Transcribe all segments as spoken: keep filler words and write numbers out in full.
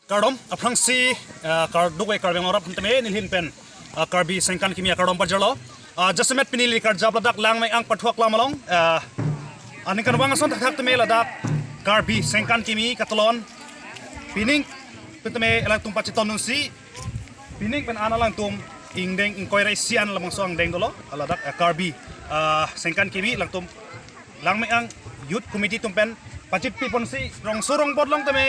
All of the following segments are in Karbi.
Kardom, aphrangsi, ah, kardom ke Karbi Anglong arat aphan tame, neli ahin pen, ah, Karbi Sengkan Kimi akardom pajirlo. Ah, jasemet pini neli karjap ladak Langmeang Pathu aklam along, ah, aningkanvang ason thakthak tame ladak Karbi Sengkan Kimi katalon pining pen tame alangtum pachetondunsi, pining pen an alangtum ingdeng ingkoi ra isi an labangso angdeng dolo, ah, ladak, ah, Karbi, ah, Sengkan Kimi alangtum Langmeang Youth Committee atum pen pachippi ponsi rongso rongbot along tame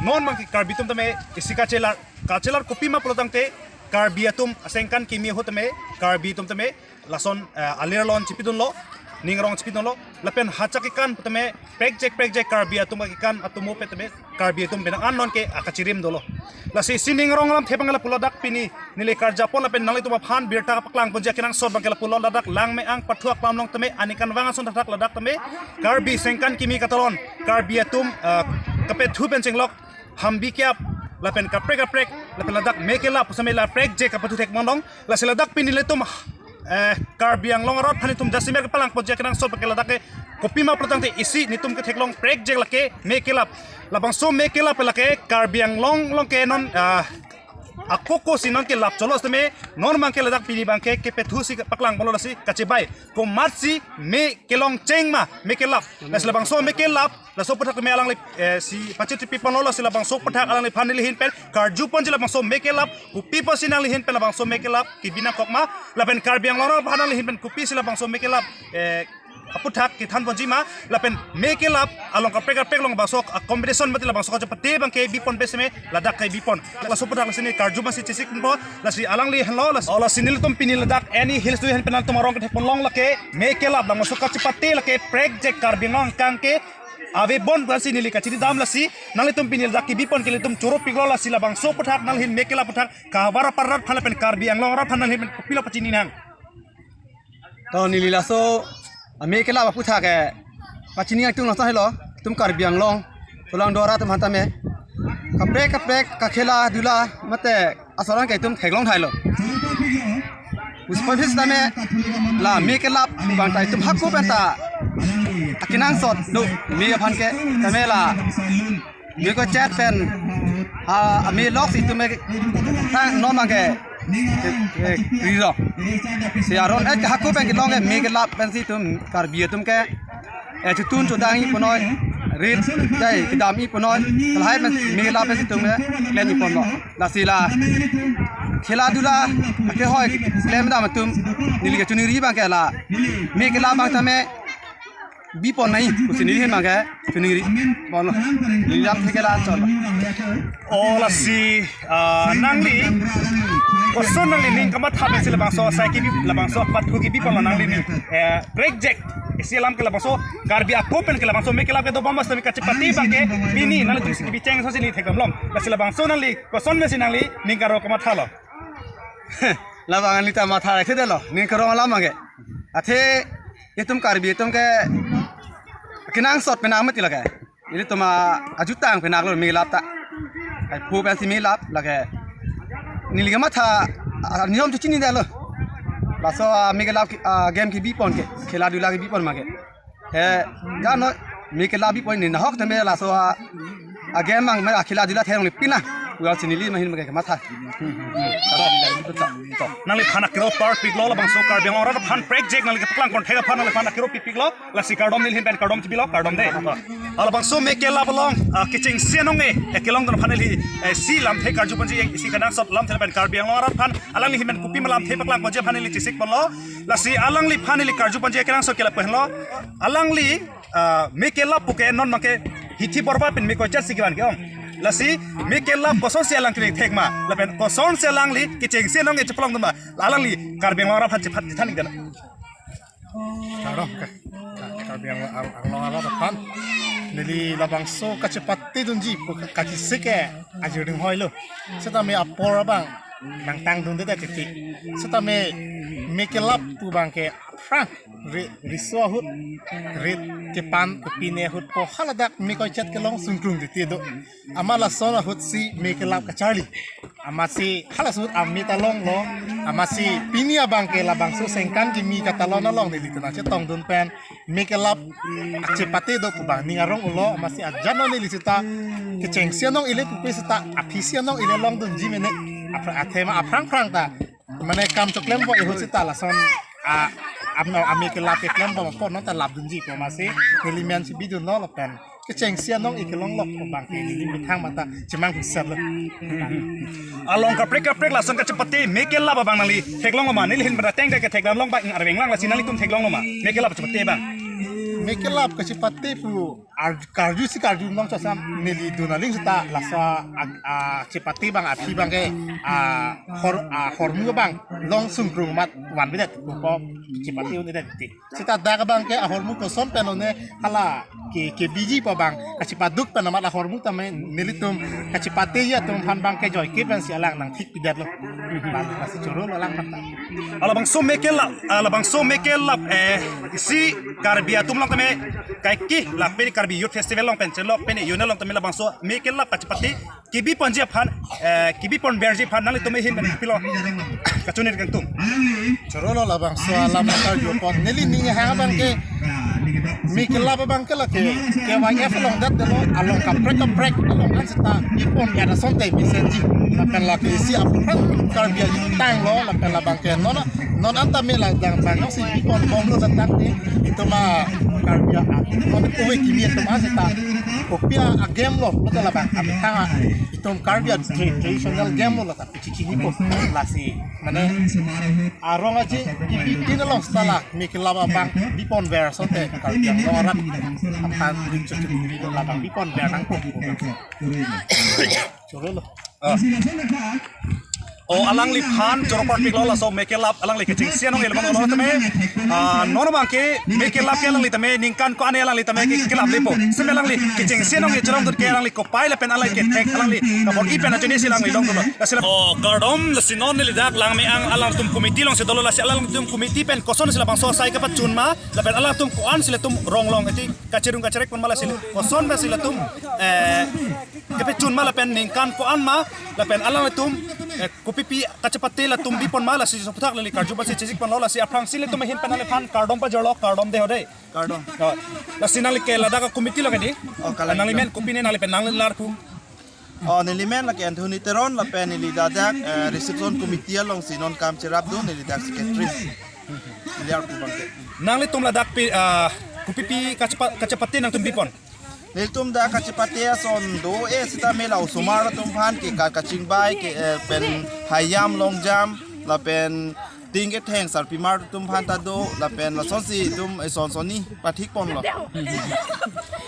non abangke Karbi atum tame isi kachelar, kachelar kopima pulotangte Karbi atum Sengkan Kimi ahut tame Karbi atum tame lason, eh, alir alon chipidunlo, ning arong chipidunlo, lapen hachak kekan tame prekjek prekjek Karbi atum kekan atum mo pen tame Karbi atum pen an non ke akachirim dolo. Lasi isi ning arong alamthe abang lapu ladak pini neli karjap pon lapen nanglitum aphan birta paklang ponji akenangsot abangke lapulo, ladak Langmeang Pathu aklam along tame aningkanvang ason thakthak ladak tame Karbi Sengkan Kimi katalon Karbi atum, ah, kepethu pen chenglok hambi ke-ap lapen kaprek kaprek lapen ladak me kelap pu same la prekjek kapathu thek mandong. Lasi ladak pini nelitum, eh, Karbi Anglong arat aphan itum jasemet kepalang ponji akenangsot abangke ladak ke kopima pulotangte isi nelitum ketheklong prekjek lake me kelap. Labangso me kelap lake Karbi Anglong along ke non, ah, akoko si non kelap cholo sitame non abangke ladak pini abangke kepethusi paklang ponlo, lasi kachebai komatsi me kelong cheng ma me kelap. Lasi labangso me kelap laso aphuthak tame alangli, eh, si pachippi ponlo, lasi labangso aphuthak alangliphan neli ahin pen karju ponji labangso me kelap kopi pusi nangli ahin pen labangso me kelap kebi nangkok ma lapen Karbi Anglong arat aphan nangli ahin pen kopisi labangso me kelap, eh, aphuthak kethan ponji ma lapen me kelap along kaprek kaprek along bangso a-competition mati labangso kachepate abangke bipon pu same ladak kebi pon. Laso aphuthak lasi neli karju masi chesik ponpo, lasi alangli henlo, lasi, oh, lasi nelitum pini ladak Any Hills Dui ahin pen nangtum arong kethek ponlong lake me kelap labangso kachepate lake prekjek Karbi Anglong angkang ke ave bon pusi neli kachini dam, lasi nanglitum pini ladak kebi pon ke nelitum choro piklo, lasi labangso aphuthak nangli ahin me kelap aphuthak kahavar apar arat aphan lapen Karbi Anglong arat aphan nangli ahin pen kopilo pachini nang. To neli laso ame kelap aphuthak ke pachini atum laso helo, itum Karbi Anglong, Tulang Dora atum aphan tame kaprek kaprek kakhela dula mate ason ke itum theklong thailo. Puspon phis tame la me kelap abang ta itum hako pen ta akenangsot do me aphan ke tame la me kochet pen ha ame lok si itum ke tang non abangke ke, ke, riro. Si aron et hako pen kelong ke me kelap pensi itum Karbi atum ke, eh, chutun chudang-i punoi, rit dai kedam-i punoi, lahai pen me kelap pensi itum ke klem-i ponlo. Lasi la khela dula kehoi klem dam atum neli kachiningri abangke la me kelap abang tame bipon nai pusi neli ahin abangke chiningri ponlo. Neli lamthe ke la cholo. Oh, lasi, ah, nangli koson nangli ning kamatha pensi labangso asai kebi, labangso apathu kebi ponlo nangli ning, eh, prekjek isi alam ke labangso Karbi ako pen ke labangso me kelap kedo bom bas nangli kachepate abangke pini nanglitum si kebi cheng asosi neli thekdamlong. Lasi labangso nangli koson pensi nangli ning karo kamathalo? Labang neli ta matha thedetlo, ning karong alam abangke. Athe itum Karbi atum ke kenangsot penang mati lake. Ilitum ajutang penanglo me kelap ta. Kaiphu pensi me kelap lake. Neli kematha, ah, niyom chechinidetlo. Laso, ah, me kelap ke, ah, game kebi pon ke, khela dula kebi pon abangke. Eh, ya no, me kelap bipon neli nahok tame laso a, a-game abang me khela dula theklonglepin nang. Ulang si neli ahin abangke kematha. Nangliphan akero parpiklo labangso Karbi Anglong arat aphan prekjek nangli kepaklang konthek aphan nangliphan akero pipiklo, lasi kardom neli ahin pen kardom chipilo, kardom de. Labangso me kelap along, ah, kechengsi anong-e, eh, kelongdun aphan neli, eh, si lamthe karju ponji, isi kenangsot lamthe pen Karbi Anglong arat aphan alangli ahin pen kopima lamthe paklang ponji aphan neli chesik ponlo. Lasi alangliphan neli karju ponji akenangsot ke lapu henlo. Alangli, ah, me kelap puke non abangke hithi borba pen me kochet si kevan ke-ong. Lasi me kelap kosonsi alang keling thek ma, lapen kosonsi alangli kechengsi anong-e chepalongdun ma, alangli Karbi Anglong arat aphan chephat chethan ik dana. Kardom ke, Karbi Anglong, Anglong arat aphan. Neli labangso kachepatedunji pu kachesik ke ajir ding hoilo. Setame apor abang nangtangdunde titi. Setame me kelap pu abangke aphrang ri-, riso ahut, rit kepan kepine ahut po haladak me kochet kelong sungkrung titi do. Amat lason ahutsi me kelap kacharli. Amatsi halaso ahut ame ta longlo. Amatsi pini abangke labangso Sengkan Kimi katalon along nelitum nangchetongdun pen, me kelap achepate do pu abang ning arong-olo, amatsi ajan neli seta kechengsi anong ili pupe seta aphisi anong ili longdunji mene, apra-, athema aphrang phrang ta mane kam choklem bo ihu seta lason a, amno ame kelap keklem bo po non ta lapdunji pu amatsi neli men si bidunlo lapen kechengsi anong ili kelong lok abangke neli methang mata chemang husar lo. Along kaprek kaprek lason kachepate me kelap abang nangli theklonglo ma, neli ahin pen ateng ke theklong abang arveng lang, lasi nanglitum theklonglo ma me kelap chepate abang? Me kelap kachepate pu ar-, karju si karjulong chosam neli dun aling seta laso a, a, chepate abang aphi abangke a, hor, a, hormu abang long sungkrung mat vanvedet ko chepate un-edet ti. Seta dak abangke ahormu koson pen lone hala ke, kebiji pu abang kachepaduk pen amat ahormu tame nelitum kachepate atum aphan abangke joike pensi alang nangthik pidetlo. Bang, lasi choro lo alang aphan ta. Alabangso me kelap, alabangso me kelap, eh, isi Karbi atum along tame kaike lapen Karbi Youth Festival along pen chelok pen yun along tame labangso me kelap kachepate kebi ponji aphan, eh, kebi ponverji aphan nanglitum ahin pen pilo kachonit kangtung? Choro lo labangso alam karju pon, neli ning hang abangke me kelap abangke lake K Y F along dat delo, along kaprek kaprek along an seta bipon ya da sonte mesenji. Lapen lake isi aphan Karbi ajutang lo, lapen labangke non, non anta me la dang bang si bipon bomlo datang ti, itum a Karbi a, non ove kimi itum an seta kopi a game lo, lo labang amethang a itum Karbi a tra-, traditional game lo, tapi chichinipo lasi mane arong aje kebi tin along seta la me kelap abang biponver asonte Karbi Anglong arat aphan ring chokchok labang biponver nangpo. Choro lo. Ah. O, alangliphan choro parpiklo laso me kelap alangli kechengsi anong ili bang lo tame. Ah, non abangke me kelap ke alangli tame ningkan ko-an alangli tame ke kelap lepo. Seme alangli kechengsi anong echolongdun ke alangli kopai lapen alangli kethek alangli kabor-i pen ajoine si alangli longdunlo. Lasi la, o, kardom, lasi non neli dak Langmeang alangtum committee alongsi dolo, lasi alangtum committee pen kosonsi labangso asai kapachun ma, lapen alangtum ko-ansi latum rong long eti kacherung kacherek pon ma, lasi koson ma si latum, eh, kepachun ma lapen ningkan ko-an ma, lapen alangtum, eh, kopipi kachepate latum bipon ma, lasi soputhak neli karju pasi chesik ponlo, lasi aphrangsi latum ahin pen nangliphan kardom pajorlo, kardom dei ho dei. Kardom. Oh, lasi nangli ke ladak a committee lo ke dei? Oh, kalang. Nangli men kopi ne, nangli pen nangli larku? Oh, neli men lake Anthony Teron lapen neli ladak, eh, reception committee alongsi non kam cherapdun, neli dak secretary. Neli arku abangke. Nanglitum ladak pi, ah, kopipi kachepa-, kachepate nangtum bipon? Nelitum dak kachepate ason do-e seta me la osomar atum aphan ke ka-, kachingbai ke, eh, pen hayam longjam lapen ting ketheng sarpimar atum aphan ta do lapen lasonsi itum eson sonni pathik ponlo.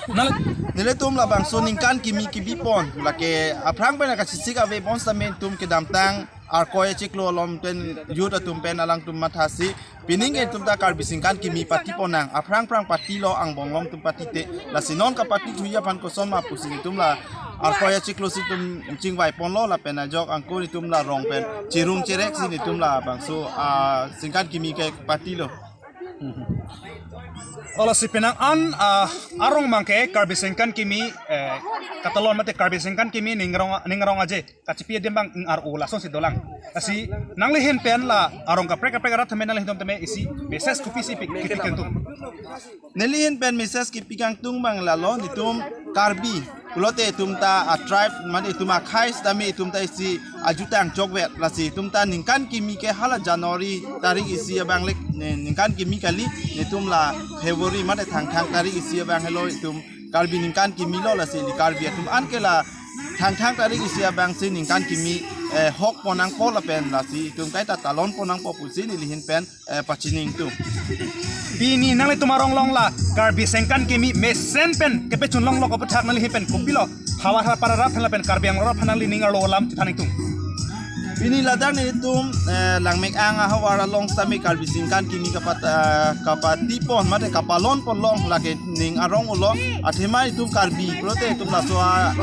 Nang- Nelitum labangso ningkan kimi kebi pon lake aphrang pen kachesik ave pon seta me itum kedamtang Arkoi achiklo along pen youth atum pen alangtum mathasi pining ke itum ta Karbi Sengkan Kimi pati pon nang, aphrang phrang patilo, angbong along atum pati te, lasi non kapati thuji aphan koson ma pusi itum la Arkoi achiklo si itum chingvai ponlo lapen ajok angko itum la rong pen cherung cherek si itum labangso, ah, Sengkan Kimi ke patilo. O, lasi penang an, ah, arong abangke Karbi Sengkan Kimi, eh, katalon mate Karbi Sengkan Kimi ning arong, ning arong aje kachepi adim abang ing ar-o lasonsi dolang. Lasi nangli ahin pen la arong kaprek kaprek arat tame, nangli ahin tame isi message kopisi pi-, kiti kangtung? Neli ahin pen message kipi kangtung abang lalo, netum Karbi pulote itum ta a tribe mane itum akhei sitame itum ta isi ajutang chokvet, lasi itum ta Ningkan Kimi ke hala January tarik isi abang lek, ne, Ningkan Kimi kali, netum la February mane Thangthang tarik isi abang helo itum Karbi Ningkan Kimi lo, lasi ili Karbi atum an ke la Thangthang tarik isi abang si Ningkan Kimi, eh, hok pon nangpo lapen lasi itum kaita talon pon nangpo pusi neli ahin pen, eh, pachini ingtung. Pini nanglitum arong along la Karbi Sengkan Kimi mesen pen kepachun longlok aputhak nangli ahin pen kopilo havar havar arat aphan lapen Karbi Anglong arat aphan nangli ning arlo alam chethan ingtung? Pini ladak netum, eh, Langmeang ahavar along sitame Karbi Sengkan Kimi kapat-, eh, kapati pon mate kapalon pon long lake ning arong-o lo, athema itum Karbi pulote itum laso a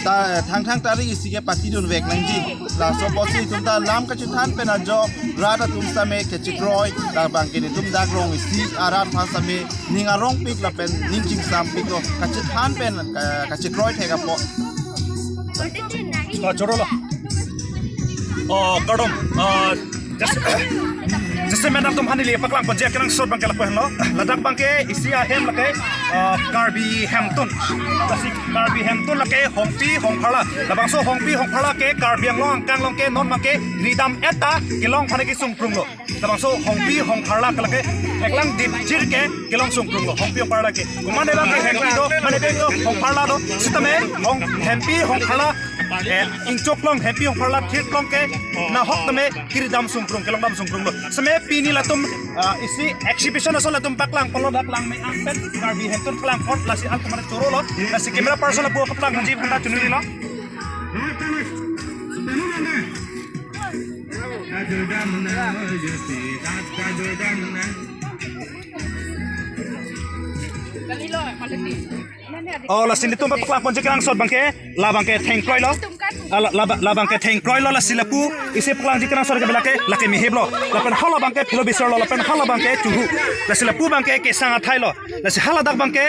ta, Thangthang tarik isi ke patidun vek nangji. Laso apotsi itum ta lam kachethan pen ajok rat atum sitame kachekroi, labang ke netum dak rong isi arat aphan sitame ning arongpik lapen ning chingsampik lo, kachethan pen, eh, kachekroi thek apot. Ah, choro lo. Oh, kardom. Ah, Jasemet atum aphan neli paklang ponji akenangsot abangke lapu henlo. Ladak abangke isi ahem lake, ah, Karbi Hemtun. Lasi Karbi Hemtun lake Hongpi Hongpharla. Labangso Hongpi Hongpharla ke Karbi Anglong angkang along ke non abangke ridam eta kelong aphan kesung krunglo. Labangso Hongpi Hongpharla ke lake Heklang Dipjir ke kelong sung krunglo. Hongpi Hongpharla ke. Komat abangke Hempi do, komat abangke Hongpharla do. Sitame Hong Hempi Hongpharla, eh, ingchok along Hempi Hongpharla thir along ke nahok tame kiridam sung krung, kelongdam sung krunglo. Sitame pini latum, ah, isi exhibition ason latum paklang ponlo, dak Langmeang pen Karbi Hemtun paklang pon, lasi altum mane chorolo. Lasi camera person lapu paklang haji phanta chunuri lo. Oh, lasi nelitum paklang ponji akenangsot abangke, la abangke thengkroilo. Ah, la, la, la abangke thengkroilo, lasi lapu isi paklangji akenangsot ke lake, lake mehiplo. Lapen hala abangke philo bisarlo, lapen hala abangke chuhu. Lasi lapu abangke kesang athailo. Lasi haladak abangke,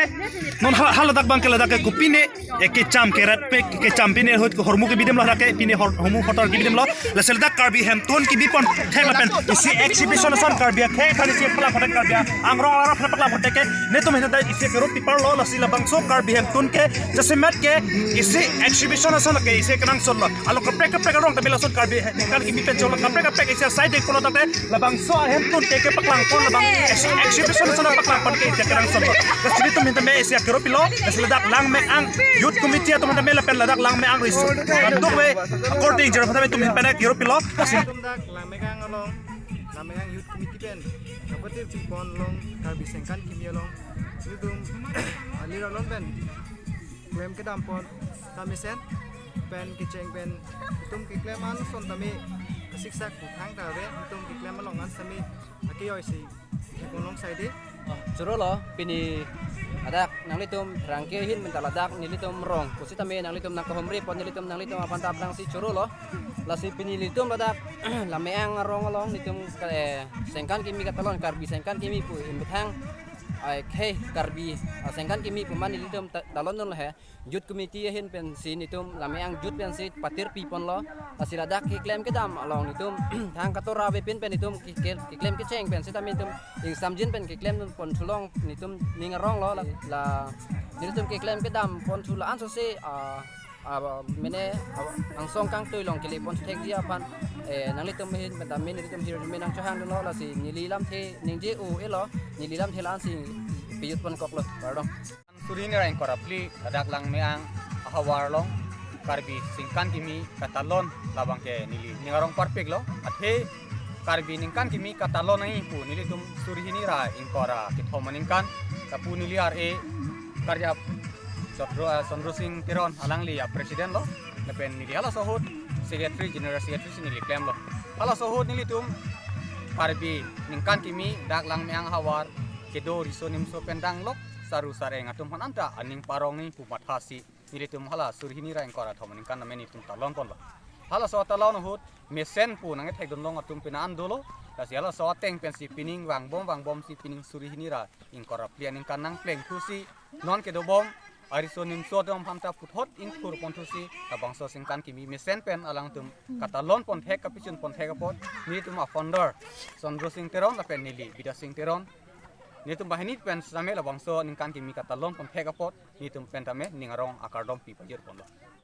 non ha-, haladak abangke ladak ke kopine, eh, kecham kerat pe, kecham pine ahut hormu kebidamlo, ladak ke pine hor-, hormu hotar kebidamlo. Lasi ladak Karbi Hemtun kebi ponthek lapen isi exhibition ason Karbi akhei aphan isi paklang ponthek, Karbi angrong arap paklang ponthek ke netum henlo dak isi kerot piparlo. Lasi labangso Karbi Hemtun ke jasemet ke isi exhibition ason ke isi kenangsotlo. Along kaprek kaprek arong tame lason Karbi ningkan kimi pen cholo kaprek kaprek isi asai dek ponlo dak ke labangso ahemtun ke kepaklang pon labang ex-, exhibition ason paklang pon ke isi kenangsotlo. Lasi nelitum aphan tame isi kerot pilo. Lasi ladak Langmeang Youth Committee atum aphan tame lapen ladak Langmeang Resource, ah, duk we according jero aphan tame nelitum aphan tame kerot pilo. Lasi dak Langmeang along, Langmeang Youth Committee pen, nangkotip pon along, Karbi Sengkan Kimi along, nelitum alir alon pen klem kedam pon, tame mesen pen kecheng pen, itum keklem an ason tame, kasiksak kuthang ta ave, itum keklem along an sitame, akeyoi si, itum along side. Chorolo, pini ladak nanglitum rangke ahin pen ta ladak nelitum rong pusitame nanglitum nangkehumri pon nelitum, nanglitum aphan ta aphrangsi chorolo. Lasi pini nelitum ladak Langmeang arong along nelitum ke, eh, Sengkan Kimi katalon, Karbi Sengkan Kimi pu imbethang, ai, khei Karbi, ah, Sengkan Kimi pu man nelitum ta-, talondunlo he. Youth Committee ahin pensi nelitum Langmeang Youth pensi patir pi ponlo. Lasi ladak keklem kedam along nelitum thang katora avepin pen nelitum ke, ke, keklem kecheng pen sitame nelitum ingsamjin pen keklem pon thu along nelitum ning aronglo. La, la nelitum keklem kedam pon thu la-an sose, ah, ah, mene, ah, angsong kangtui along kele pon thekji aphan, eh, nanglitum ahin pen tame nelitum hirjume nangchohangdunlo. Lasi neli lamthe ningje-o-elo, neli lamthe la-ansi pejut ponkoklo. Kardom. Suri hini ra ingkoi ra phli ladak Langmeang ahavar along Karbi Sengkan Kimi katalon labangke neli ning arong parpiklo. Athe Karbi Ningkan Kimi katalon nangji pu nelitum suri hini ra ingkoi ra kethom aningkan, lapu neli R A karjap Chandra, eh, Chandra Sing Teron alangli a-president lo. Lapen neli halaso ahut secretary, general secretary si neli klemlo. Halaso ahut nelitum Karbi Ningkan Kimi dak Langmeang ahavar kedo riso nimso pen danglok, saru sareng atum aphan anta aning parong nangji pu mathasi nelitum hala suri hini ra ingkoi ra thom aningkan tame nelitum talon ponlo. Halaso talon ahut mesen pu nangkethekdun long atum pina an dolo. Lasi halaso ateng pensi pining vangbom vangbomsi pining suri hini ra ingkoi ra phli aningkan nangpleng thusi, non kedobom ariso nimso atum aphan ta puthot ingthur pon thusi labangso Sengkan Kimi mesen pen alangtum katalon ponthek, kapachun ponthek apot nelitum a-founder Chandra Sing Teron lapen neli Bidya Sing Teron, nelitum banghini pen sitame labangso Ningkan Kimi katalon ponthek apot nelitum pen tame ning arong akardom pi pajir ponlo.